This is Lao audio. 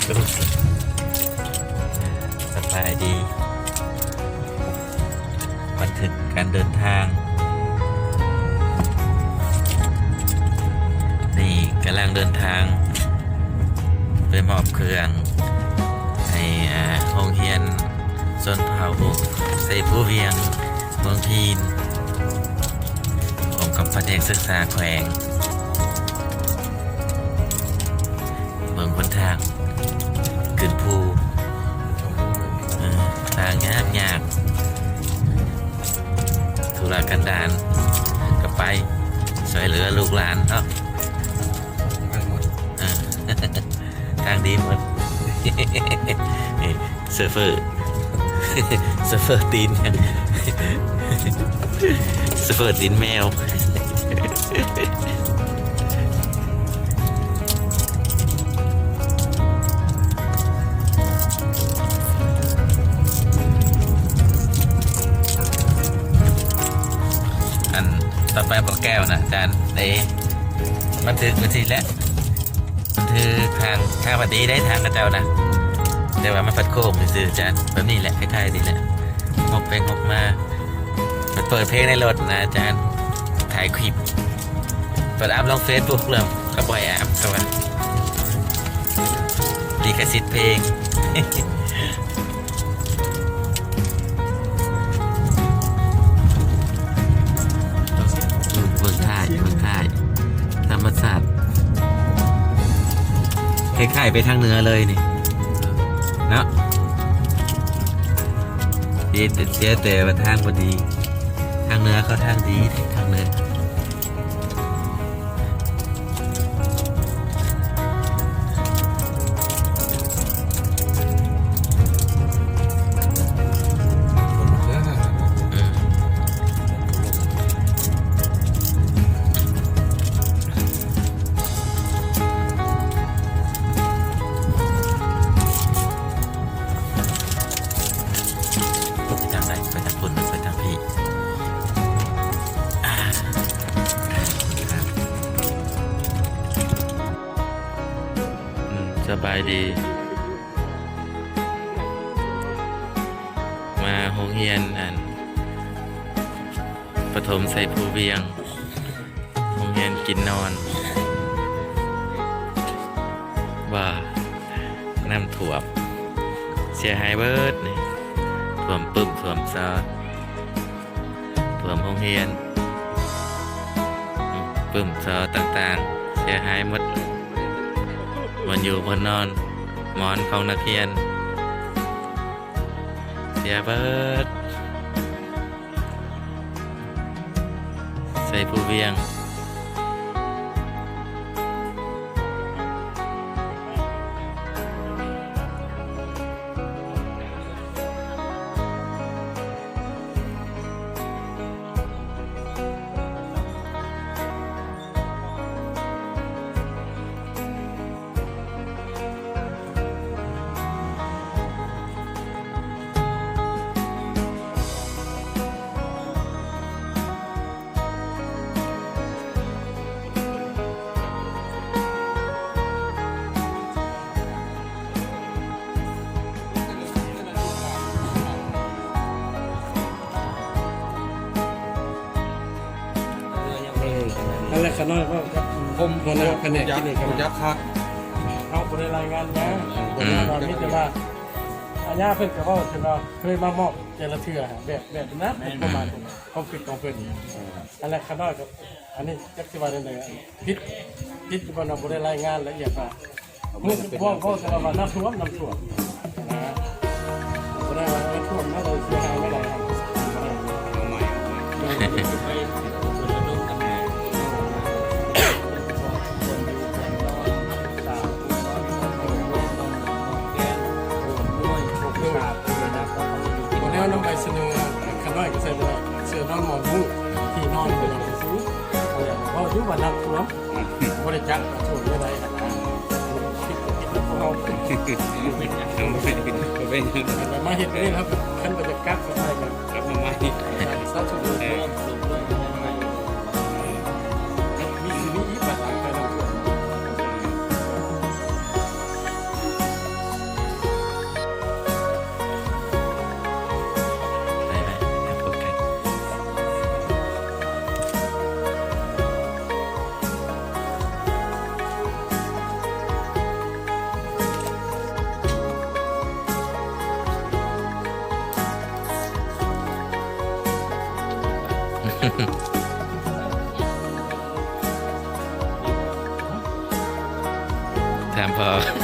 ສະບາຍດີ ບັນທຶກການເດີນທາງ. ນີ້ກຳລັງເດີນທາງໄປມອບເຄື່ອງໃຫ້ ອ່າ ໂຮງຮຽນຊົນເຜົ່າໄຊພູວຽງ ເມືອງພີນ ພ້ອມກັບພະແນກສຶກສາແຂວງ. ເບິ່ງຫົນທາງຂຶ້ນພູ ເອີ ທາງຍາກໆ ທຸລະກັນດານ ກໍໄປຊ່ວຍເຫຼືອລູກຫຼານເນາະ ເອີ ທາງດີໝົດ. ໂຊເຟີ ໂຊເຟີຕີນ ໂຊເຟີຕີນແມວ. ອັນຕໍ່ໄປບໍ່ແກ້ວນະ ອາຈານເອ ມັນຖືກໄປຊີ້ແຫຼະ. ມັນຖືກທາງ ທາງປະຕິໄດ້ທາງເຂົາເຈົ້ານະ ແຕ່ວ່າມັນພັດໂຄ້ງຊື່ໆ ອາຈານ. ແບບນີ້ແຫຼະ ຄ້າຍໆ ນີ້ແຫຼະ ຫົກໄປຫົກມາ. ເປີດເພງໃນລົດນະ ອາຈານ ຖ່າຍຄລິບ ເປີດອັບລົງເຟສບຸກ ແລ້ວກໍບໍ່ໃຫ້ອັບ ເພາະວ່າລິຂະສິດເພງ. ເບິ່ງທ້າຍ ເບິ່ງທ້າຍ ທຳມະຊາດ ຄ້າຍໆ ໄປທາງເໜືອເລີຍນີ້ເນາະ. ເສຍແຕ່ ເສຍແຕ່ວ່າທາງບໍ່ດີ ທາງເໜືອເຂົາທາງດີ ທາງເໜືອ. ໄປທາງໃດ? ໄປທາງພຸ້ນ ໄປທາງພີ້? ອາ ອືມ ສະບາຍດີ ມາໂຮງຮຽນ ອັນ ປະຖົມໄຊພູວຽງ ໂຮງຮຽນກິນນອນ ວ່ານ້ຳຖ້ວມ ເສຍຫາຍເບິດນີ້ ຖ້ວມປຶ້ມ ຖ້ວມຊໍ ຖ້ວມໂຮງຮຽນ ປຶ້ມຊໍຕ່າງໆ ເສຍຫາຍໝົດ ບ່ອນຢູ່ບ່ອນນອນ ໝອນຂອງນັກຮຽນ ເສຍເບິດ ໄຊພູວຽງ. ນັ້ນແຫຼະ ຂ້ານ້ອຍເວົ້າກັບຫົວໜ້າພະແນກກິນນີ້ ຮູ້ຈັກຄັກ ເຮົາບໍ່ໄດ້ລາຍງານຫຍັງ ບໍ່ໄດ້ວ່າ ມີແຕ່ວ່າ ອາຍາເພິ່ນກໍເວົ້າ ເພິ່ນວ່າເຄີຍມາມອບແຕ່ລະເທື່ອ ແບບ ແບບນັ້ນ ເປັນຄວາມໝາຍຂອງຄວາມຄິດຂອງເພິ່ນ. ນັ້ນແຫຼະ ຂ້ານ້ອຍກໍ ອັນນີ້ຈັກຊິວ່າແນວໃດ ຜິດ ຜິດຢູ່ບໍ່ເນາະ ບໍ່ໄດ້ລາຍງານລະອຽດວ່າ ພວກ ພວກ ພວກທີ່ວ່ານ້ຳຖ້ວມ ນ້ຳຖ້ວມນະ ບໍ່ໄດ້ວ່ານ້ຳຖ້ວມນະ ເລີຍເສຍຫາຍແນວໃດ ເອົາໃໝ່ ເອົາໃໝ່ ບໍ່ແນວນຳໃບສະເໜີ ຂ້ານ້ອຍກໍໃສ່ບໍ່ໄດ້ ເສື້ອນອນໝອນມຸ້ງ ທີ່ນອນເປັນຫຍັງຊື່ໆ ເວົ້າຢູ່ວ່ານ້ຳຖ້ວມ ບໍ່ໄດ້ຈັກວ່າໂທດແນວໃດ ຜິດກໍຜິດຂອງເຮົາ ບໍ່ເປັນຫຍັງ ບໍ່ເປັນຫຍັງ ມາເຮັດແນວນີ້ແລ້ວ ຄັນບໍ່ຢາກກັບກໍໄດ້ ກັບມາໃໝ່ ສາທຸ ເອີ ມີ ມີອີກບັດ ໄປນຳ ເອີ